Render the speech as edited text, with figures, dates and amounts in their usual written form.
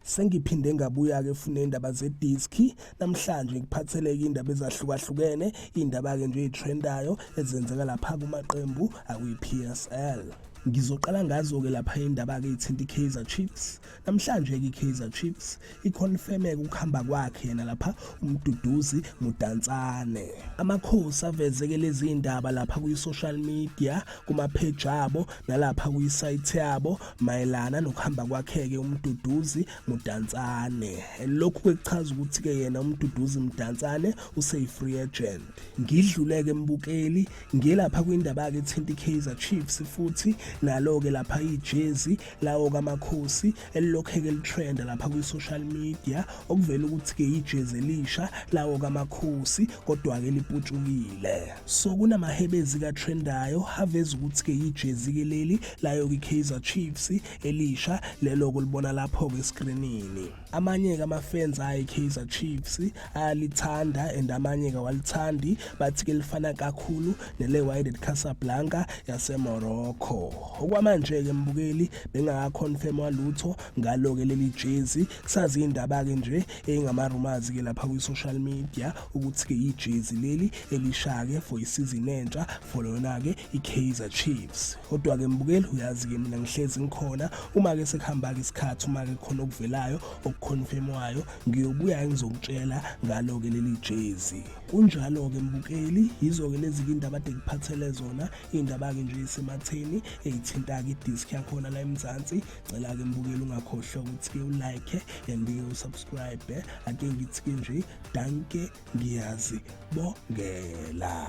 Sengiphinde ngabuya-ke futhi ney'ndaba zediski. Namhlanje ngikuphathele-ke iy'ndaba ezahlukahlukene, iy'ndaba-ke nje ey'threndayo ezenzeka lapha kumaqembu akwi-PSL. Ngizoqala ngazo-ke lapha iy'ndaba-ke ey'thinta i-Kaizer Chiefs. Namhlanje-ke i-Kaizer Chiefs ikhonfeme-ke ukuhamba kwakhe yena lapha uMduduzi Mudantsane. Amakhosi aveze-ke lezi ndaba lapha kwi-social media, kuma-page abo nalapha kwi-site yabo mayelana nokuhamba kwakhe-ke uMduduzi Mudantsane. Lokhu kuchaza ukuthi-ke yena uMduduzi Mdantsane useyi-free agent. Ngidluleke mbukeli ngilapha kwindaba-ke ethinta i-Kaizer Chiefs futhi nalo-ke lapha ijezi lawo kaMakhosi elilokhe-ke litrenda lapha kwi-social media okuvela ukuthi-ke ijezi elisha lawo kaMakhosi kodwa-ke liputshukile. So kunamahebezi katrendayo aveza ukuthi-ke ijezi-ke leli layo kwi-Kaizer Chiefs elisha lelo kulibona lapho-ke eskrinini. Amanye-ke ama-fans ayo i-Kaizer Chiefs ayalithanda and amanye-ke awalithandi, bathi-ke lifana kakhulu nele-Wydad Casablanca yaseMorocco. Okwamanje-ke mbukeli bengakakhonfemwa lutho ngalo-ke leli jezi, kusaziyindaba-ke nje engama-rumors-ke lapha kwi-social media ukuthi-ke ijezi leli elisha-ke for isizini entsha for yona-ke i-Kaizer Chiefs. Kodwa-ke mbukeli uyazi-ke mina ngihlezi ngikhona uma-ke sekuhamba-ke isikhathi, uma-ke khona okuvelayo okukhonfemwayo ngiyobuya ngizokutshela ngalo-ke leli jezi. Kunjalo-ke mbukeli, yizo-ke lezi-ke indaba ade ngiphathele zona, iy'ndaba-ke nje ey'sematheni ey'thinta-ke idiski yakhona la eMzansi. Cela-ke mbukeli ungakhohlwa ukuthi-ke ulike and-ke usubscribe. Ake ngithi-ke nje danke, ngiyazibongela.